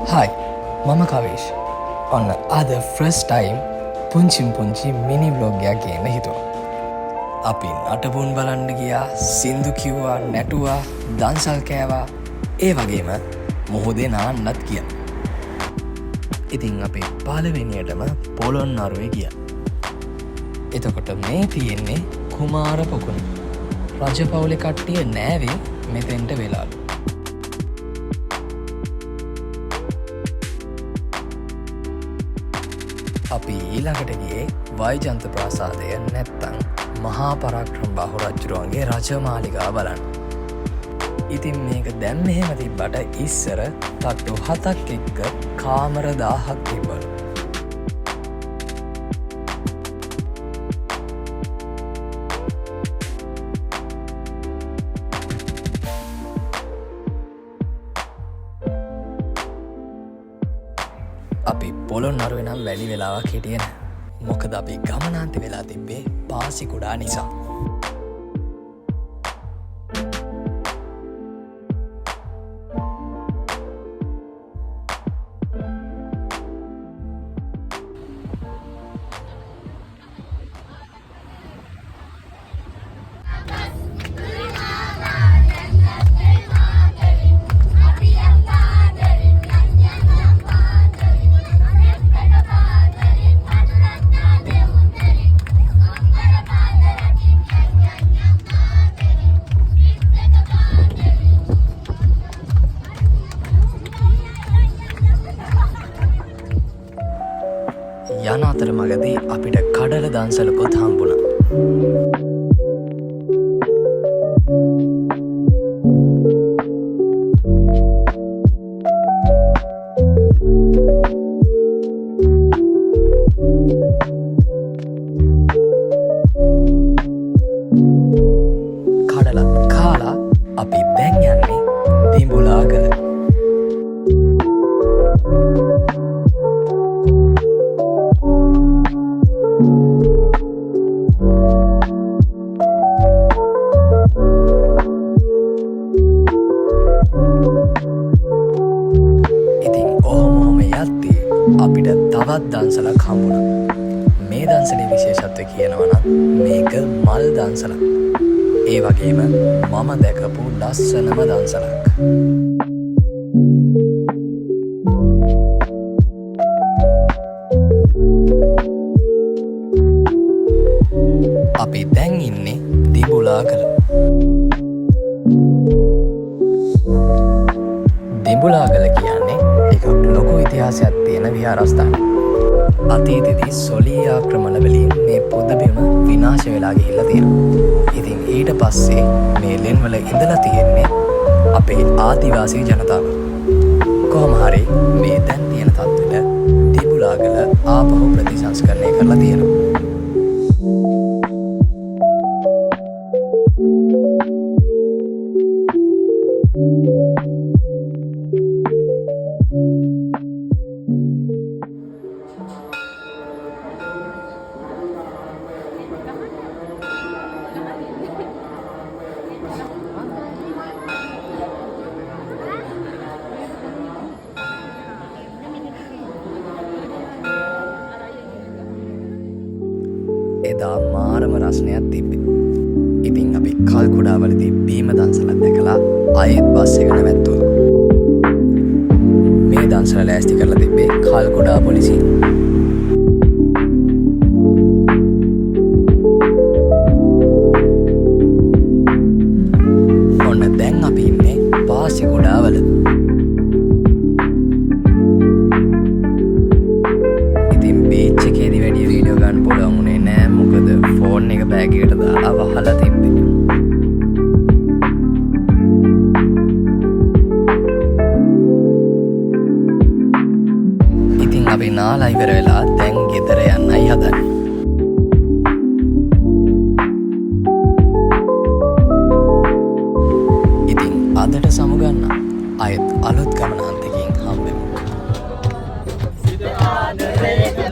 Hi, මම කවේෂ්. ඔන්න අද ෆස්ට් ටයිම් පුංචිම් පුංචි මිනි ව්ලොග් එකක් ගේන්න හිතුවා. අපි නටබුන් බලන්න ගියා, සින්දු කිව්වා, නැටුවා, දන්සල් කෑවා, ඒ වගේම මුහුදේ නාන්නත් ගියා. ඉතින් අපි පළවෙනියටම පොළොන්නරුවේ ගියා. එතකොට මේ තියෙන්නේ කුමාර පොකුණ. රජ පවුලේ කට්ටිය නෑවේ මෙතෙන්ට වෙලාලු. අපි ඊළඟට ගියේ වෛජන්ත ප්‍රාසාදය නැත්තං මහා පරාක්‍රමබාහු රජුරුවන්ගේ රජමාලිගාව බලන්න. ඉතින් මේක දැන් මෙහෙම තිබ්බට ඉස්සර තට්ටු 7ක් එක්ක කාමර 1000ක් තිබ්බලු. අපි පොළොන්නරුවේ නම් වැඩි වෙලාවක් හිටියේ නෑ. මොකද අපි ගමනාන්ත වෙලා තිබ්බේ පාසි කුඩා නිසා. යන අතරමඟදී අපිට කඩල දන්සලකුත් හම්බුණා. කඩලත් කාලා අපි දැන් යන්නේ දිඹුලාගල. ඉතින් ඔහොම ඔහොම යද්දී අපිට තවත් දන්සලක් හම්බුණා. මේ දන්සලේ විශේෂත්වය කියනවා නම් මේක මල් දන්සලක්. ඒ වගේම මම දැකපු ලස්සනම දන්සලක්. අපි දැන් ඉන්නේ දිඹුලාගල. දිඹුලාගල කියන්නේ ටිකක් ලොකු ඉතිහාසයක් තියෙන විහාරස්ථානයක්. අතීතයේදී සොලී ආක්‍රමණ වලින් මේ පුදබිම විනාශ වෙලා ගිහිල්ලා තියෙනවා. ඉතින් ඊට පස්සේ මේ ලෙන්වල ඉඳලා තියෙන්නේ අපේ ආදිවාසී ජනතාව. කොහොම හරි මේ දැන් තියෙන තත්ත්වෙට දිඹුලාගල ආපහු ප්‍රතිසංස්කරණය කරලා තියෙනවා. එදා මාරම රස්නයක් තිබ්බේ. ඉතින් අපි කල්කුඩාවලදී බීම දන්සලක් දැකලා ආයෙත් බස් එක නැවැත්තුවා. මේ දන්සල ලෑස්ති කරලා තිබ්බේ කල්කුඩා පොලිසිය. ඔන්න දැන් අපි ඉන්නේ පාසිකුඩාවල. ඉතින් බීච් එකේදී වැඩි වීඩියෝ ගන්න පුළුවන් වුණේ නෑ, මොකද ෆෝන් එක බෑග් එකට දාලා වහලා තිබ්බේ. ඉතින් අපි නාලා ඉවර වෙලා දැන් ගෙදර යන්නයි හදන්නේ. ඉතින් අදට සමුගන්න. ආයෙත් අලුත් ගමනාන්තකින් හම්බෙමු. සිත ආදරේ.